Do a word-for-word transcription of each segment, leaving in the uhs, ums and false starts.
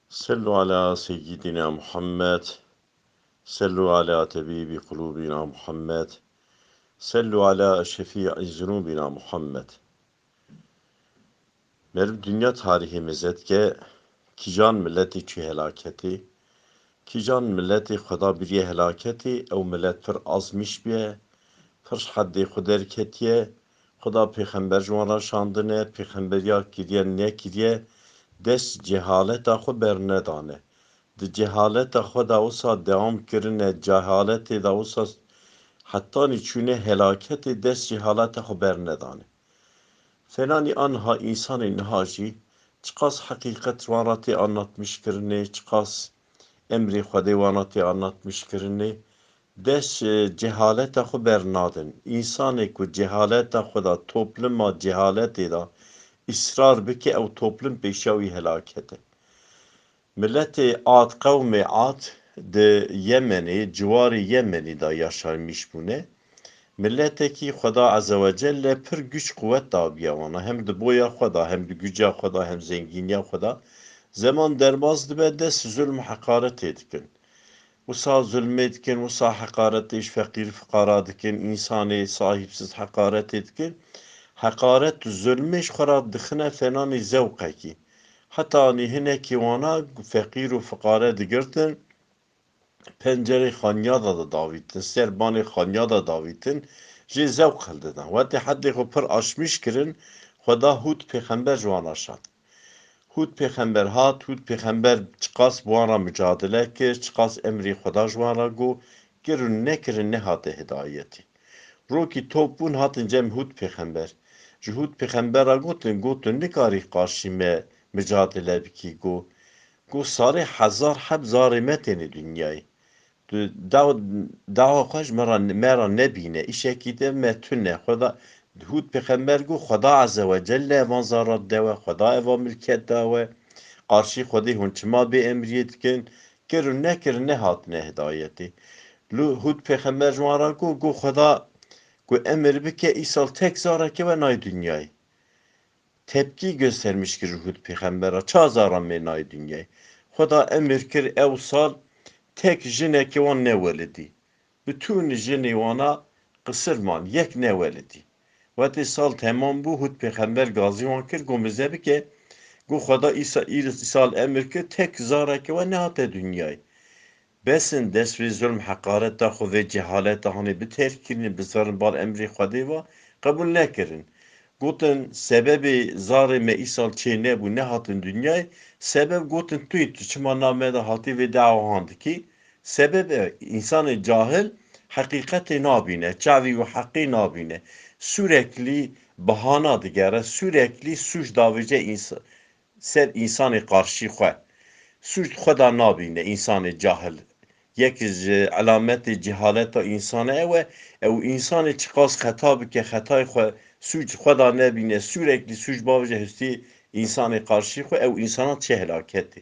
صلوا على سيدنا محمد. صلوا على طبيب قلوبنا محمد. صلوا على شفيع ذنوبنا محمد. Meriv dinya tarîhê mêze dike, kîjan miletê çû helaketê, kîjan miletê Xweda biriye helaketê, ew milet pir azmîş bûye, pir ji heddê xwe derketiye, Xweda pêxember ji wan re şandine, pêxemberiya kiriye nekiriye, dest cehaleta xwe bernedane. Di cehaleta xwe de wisa dewam kirine, cehaletê de wisa hetanî çûne helaketê, dest cehaleta xwe bernedane. Fenanî anha însanê niha jî çiqas heqîqet wan re tê anlatmiş kirinê, çiqas emrê Xwedê wan re tê anlatmiş kirinê, dest, e, cehaleta xwe bernadin. Însanê ku cehaleta xwe de, topluma cehaletê de îsrar bike, ew toplum pêşiya wî helaket e. Miletê Ad, qewmê Ad di Yemenê, ciwarê Yemenê de yaşamîş bûne. Miletekî Xweda Azze ve Celle pir güç quwet dabiye wana. Hem di boya xwe de, hem di güca xwe de, hem zengîniya xwe de. Zeman derbas dibe, dest zulm û heqaretê dikin. Wisa zulmê dikin, wisa heqaretê ji feqîr û fiqara dikin, însanê sahîbsiz heqaretê dikin. Heqaret û zulmê ji xwe re dixine fenanî zewqekî. Heta anî hinekî wana feqîr û fiqare digirtin, pencerê xaniya de didavîtin, ser banê xaniya de davîtin, jê zewq hildidan. Wetê heddê xwe pir aşmîş kirin, Xweda Hûd pêxember ji wan re şand. Hûd pêxember hat, Hûd pêxember çiqas bi wan re micadele kir, çiqas emrê Xweda ji wan re got, kirin nekirin, nehate hidayetê. Rokî top bûn, hatin cem Hûd pêxember. Ji Hûd pêxember re gotin, got, tu nikarî qarşî me micadele bikî, got. Got, salê hezar heb zarê me têne dinyayê. Tu daw-, dawa xwe ji me re, me re nebîne. Îşekî te me tune. Xweda, Hûd pêxember got, Xweda Azze ve Celle van zara de we, Xweda eva milket da we. Qarşî Xwedê hûn çima bê emriyê dikin? Kir û nekir nehatine hidayetê. Lu Hûd pêxember ji wan re got, got, Xweda ku emir bike, îsal tek zareke we nayê dinyayê. Tepkî göstermiş kir Hûd pêxembera, ça zara me nayê dinyayê. Xweda emir kir ew sal tek jinekê wan newelidî. Bütün jinê wana qisir man, yek newelidî. Wetê sal temam bû, Hûd pêxember gazî wan kir, got, mize bike, got, Xweda îsa-, îr-, îsal emir kir, tek zareke we nehate dinyayê. Bes in dest vê zulm heqareta xwe, vê cehaleta hanê biterkînin, bizerin bal emrê Xwedê ve, qebûl nekirin. Gotin, sebebê zarê me îsal çê nebû, nehatin dinyayê, sebeb gotin tu yî, tu çima nav me de hatî vê dawa han dikî? Sebeb e, însanê cahil heqîqetê nabîne, çavî û heqê nabîne. Sürekli bahana digere, sürekli suç davêje însa-, ser însanê qarşî xwe. Suç xwe da nabîne însanê cahil. Yek ji elametê cehaleta însana ew e, ew însanê çiqas xeta bike, xetayê xwe, suç xwe da nebîne, sürekli suç bavêje hustî însanê qarşî xwe, ew însana çi helaketê.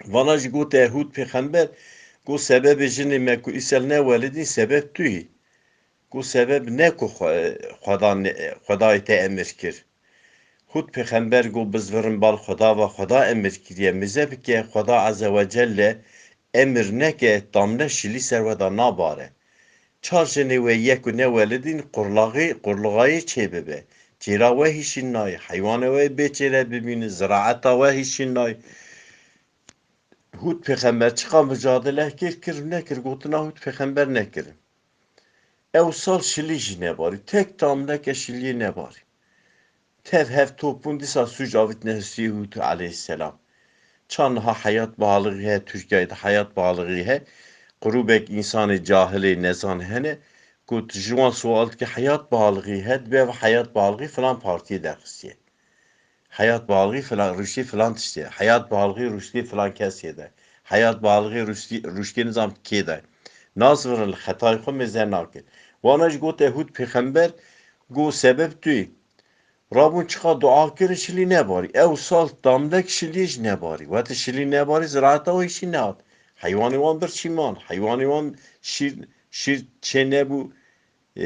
Vana jî gote Hûd pêxember, got, sebebê jinê me ku îsel newelidî, sebeb tu yî. Got, sebeb ne ku xwe-, Xweda ne-, Xwedayê te emir kir. Hûd pêxember got, bizvirin bal Xweda ve, Xweda emir kiriye. Mize bike, Xweda Azze ve Celle emir neke, tamne şilî ser we de nabare. Çar jinê we yek û newelidîn qurlaxî, qurluxayê çê bibe. Çêra we hîşîn nayê, heywanê we bê çêre bibînin, ziraeta we hîşîn nayê. Hûd pêxember çiqa micadele kir, kir nekir, gotina Hûd pêxember nekirin. Ew sal şilî jî nebarî, tek tamleke şiliyê nebarî. Tev hev top bûn, dîsa sûc avîtine hustiyê Hûd aleyhisselam. Ça niha heyat bahalixî he, Tirkiyeyê de heyat bahalixî he, qurûbek însanê cahilê nezan hene, ku tu ji wan sual dike heyat bahalixî he, dibe ev heyat bahalixî filan partiyê derxistiye. Heyat bahalixî filan, rûştê filan tiştê. Heyat bahalixî rûştê filan kesê de. Heyat bahalixî rûştê, rûştê nizam kê de. Nazvirin li xetayê xwe mêze nakin. Wana jî gote Hûd pêxember, got sebeb tu yî. Rabûn çiqa dua kirin şilî nebarî. Ew sal damlek şiliyê jî nebarî. Wete şilî nebarî, ziraeta wê jî nehat. Heywanê wan birçî man. Heywanê wan şîr, şîr çê nebû. E,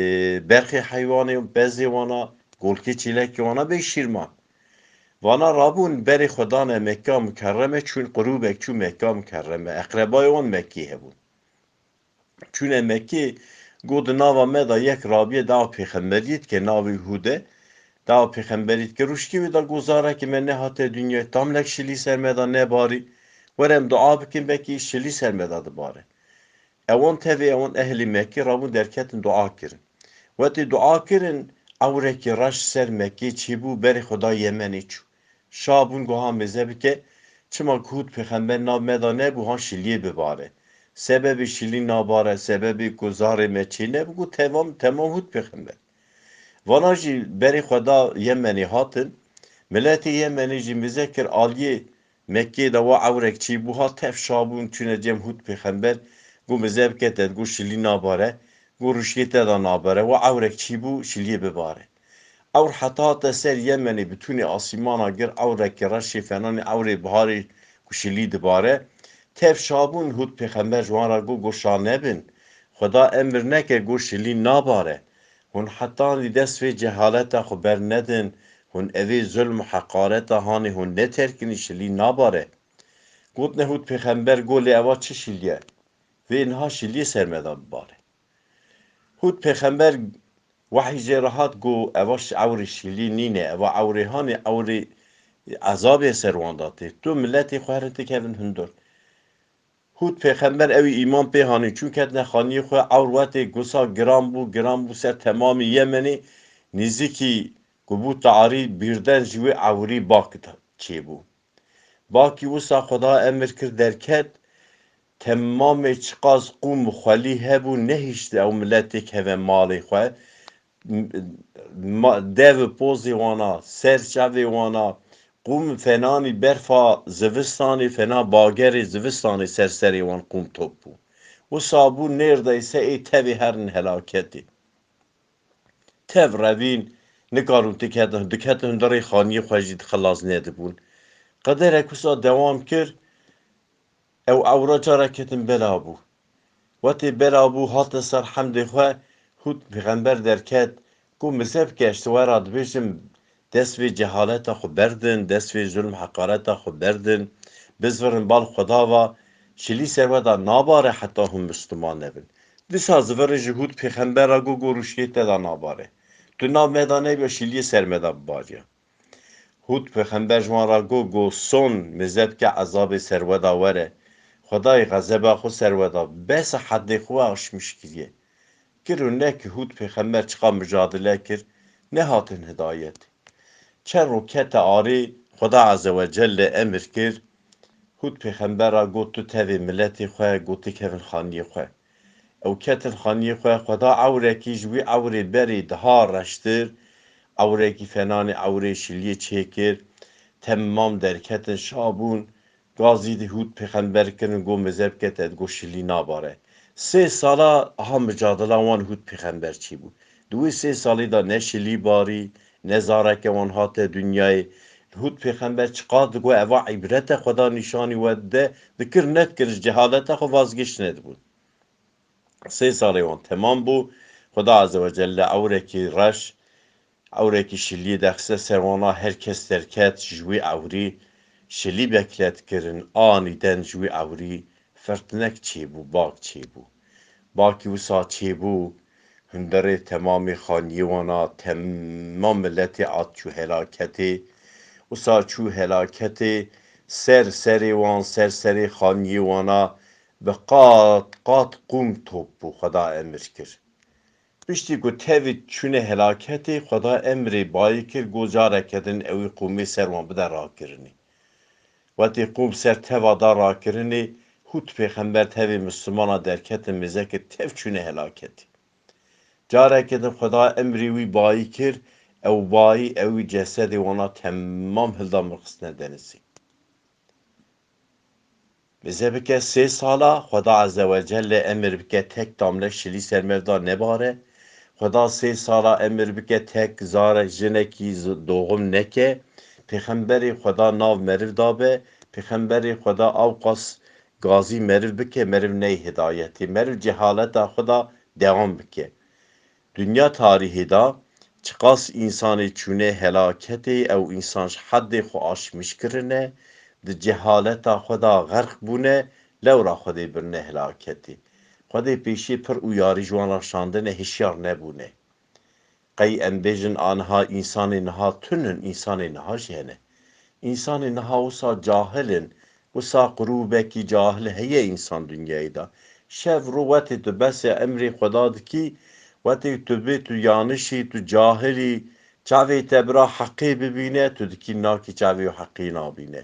berxê heywanê, bezê wana, golkê çêlekê wana bê şîrman. Vana rabûn berê xwe dane Mekka Mukerreme, çûn qurûbek çû Mekka Mukerreme. Eqrebayê wan Mekkî hebûn. Çûne Mekkê, got, di nava me de yek rabiye dawa pêxemberiyê dike, navê Hûd e. Dawa pêxemberiyê dike, rûşkê wê de got, zarekê me nehate dinyayê, tam lek şilî ser me de nebarî. Were em dua bikin, belkî şilî ser me de dibare. Ewan tevê ewan ehlî Mekkê rabûn derketin dua kirin. Wetê dua kirin, ewrekî reş ser Mekkê çêbû, berê xwe da Yemenê çû. Şa bûn, got, ha mêze bike, çima ku Hûd pêxember nav me da nebû, ha şiliyê bibare. Sebebê şilî nabare, sebebê ku zarê me çê nebû, got, temam, temam Hûd pêxember. Vana jî berê xwe da Yemenê hatin. Miletê Yemenê jî mêze kir aliyê Mekkê de wa ewrek çêbû, ha tev şa bûn, çûne cem Hûd pêxember, got, mêze bike te, got, şilî nabare, got, rûşkê te da nabare, wa ewrek çêbû, şiliyê bibare. Ewr heta hate ser Yemenê, bitûnê asîmana gir ewrekê reşê fenanê ewrê biharê ku şilî dibare. Tev şa bûn, Hûd pêxember ji wan re got, got, şa nebin. Xweda emir neke, got, şilî nabare. Hûn hetanî dest vê cehaleta xwe bernedin. Hûn evê zulm û heqareta hanê hûn neterkinî, şilî nabare. Gotine Hûd pêxember, got, lê eva çi şilî ye? Vê niha şiliyê ser me de bibare. Hûd pêxember wehî jê re hat, got, eva şi-, ewrê şilî nîne, eva ewrê hanê, ewrê ezabê ser wan de tê. Tu miletê xwe herin tikevin hundir. Hûd pêxember ewî îman pê hanî, çûn ketine xaniyê xwe, ewr wetê gusa giran bû, giran bû ser temamî Yemenê, nêzîkî ku bû tarî bîrden ji wê ewrî bak çêbû. Bakî wisa Xweda emir kir derket, temamê çiqas qûm û xwelî hebû, nehişt ew miletê keve malê xwe. M-, ma-, dev pozê wana, ser çavê wana, qûm fenanî berfa zivistanê, fena bagerê zivistanê ser serê wan qûm top bû. Wisa bû nêrdeyse ê tevê herin helaketê. Tev revîn, nikarûn diketin, diketin hundirê xaniyê xwe jî xilas nedibûn. Qederek wisa dewam kir, ew ewra cara ketin bela bû. Wetê bela bû, hatin ser hemdê xwe, Hûd pêxember derket, got, mêze bike, ez ji we re dibêjim, dest vê cehaleta xwe berdin, dest vê zulm heqareta xwe berdin, bizvirin bal Xweda va, şilî ser we de nabare heta hûn misliman nebin. Dîsa zivirê ji Hûd pêxember re got, got, rûşkê te de nabare. Tu nav me de nebiya, şiliyê ser me de bibariya. Hûd pêxember ji wan re got, got, son, mêze bike, ezabê ser we de were. Xwedayê xezeba xwe ser we de, bes e, hedê xwe aşmiş kiriye. Kir û nekir Hûd pêxember çiqa micadile kir, nehatin hidayetê. Çer û kete arê, Xweda Azze ve Celle emir kir, Hûd pêxember re got, tu tevê miletê xwe, got, tu kevin xaniyê xwe. Ew ketin xaniyê xwe, Xweda ewrekî ji wî ewrê berê daha reştir, ewrekî fenanê ewrê şiliyê çêkir, temam derketin şa bûn, gazî di Hûd pêxember kirin, got, mêze bike te, got, şilî nabare. Sê sala aha micadila wan Hûd pêxember çêbû. Di wê sê salî de ne şilî barî, ne zareke wan hate dinyayê. Hûd pêxember çiqas digot, eva îbret e, Xweda nîşanî we dide, dikir nedikir, ji cehaleta xwe vazgeş nedibûn. Sê salê wan temam bû, Xweda Azze ve Celle ewrekî reş, ewrekî şiliyê dexse ser wana, her kes derket ji wî ewrî, şilî beklet kirin, anîden ji wî ewrî firtinek çêbû, bak çêbû. Bakî wisa çêbû, hundirê temamê xaniyê wana, temam miletê at çû helaketê. Wisa çû helaketê, ser serê wan, ser serê xaniyê wana, bi qat qat qûm top bû, Xweda emir kir. Piştî ku tevî çûne helaketê, Xweda emrê bayî kir, got, careke din ewî qûmê ser wan bide rakirinê. Wetê qûm ser teva da rakirinê, Hûd pêxember tevê Mislimana derketin mêze kir, tev çûne helaketê. Careke din Xweda emrê wî bayî kir, ew bayî ewî cesedê wana temam hilda mirxistine denizê. Mêze bike sê sala, Xweda Azze ve Celle emir bike tek damle şilî ser mev da nebare. Xweda sê sala emir bike tek zarek jinekî z-, doğum neke. Pêxemberê Xweda nav meriv dabe. Pêxemberê Xweda awqas gazî meriv bike, meriv ney hidayetê. Meriv cehaleta xwe da dewam bike. Dinya tarîhê da Çiqas însanê çûne helaketê, ew însan ji heddê xwe aşmîş kirine, di cehaleta xwe de xerq bûne, lewra Xwedê birine helaketê. Xwedê pêşiyê pir û yarî ji wan re şandine, hişyar nebûne. Qey em bêjin, aniha însanê niha tunin, însanê niha jî hene. Însanê niha wisa cahil in, wisa qurûbekî cahil heye însan dinyayê de. Şev rû wetê tu besê emrê Xweda dikî, wetê tu bê tu yanişî, tu cahilî, çavê te bira heqê bibîne, tu dikî nakî çavê û heqê nabîne.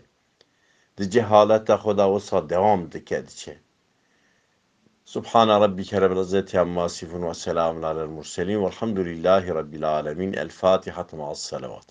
Di cehaleta xwe de wisa dewam dike diçe. Subhane Rabbike Rabbil İzzeti Amma Yasifun ve Selamun Alel Murselin velhamdülillahi Rabbil Alemin. El Fatiha ma'as salavat.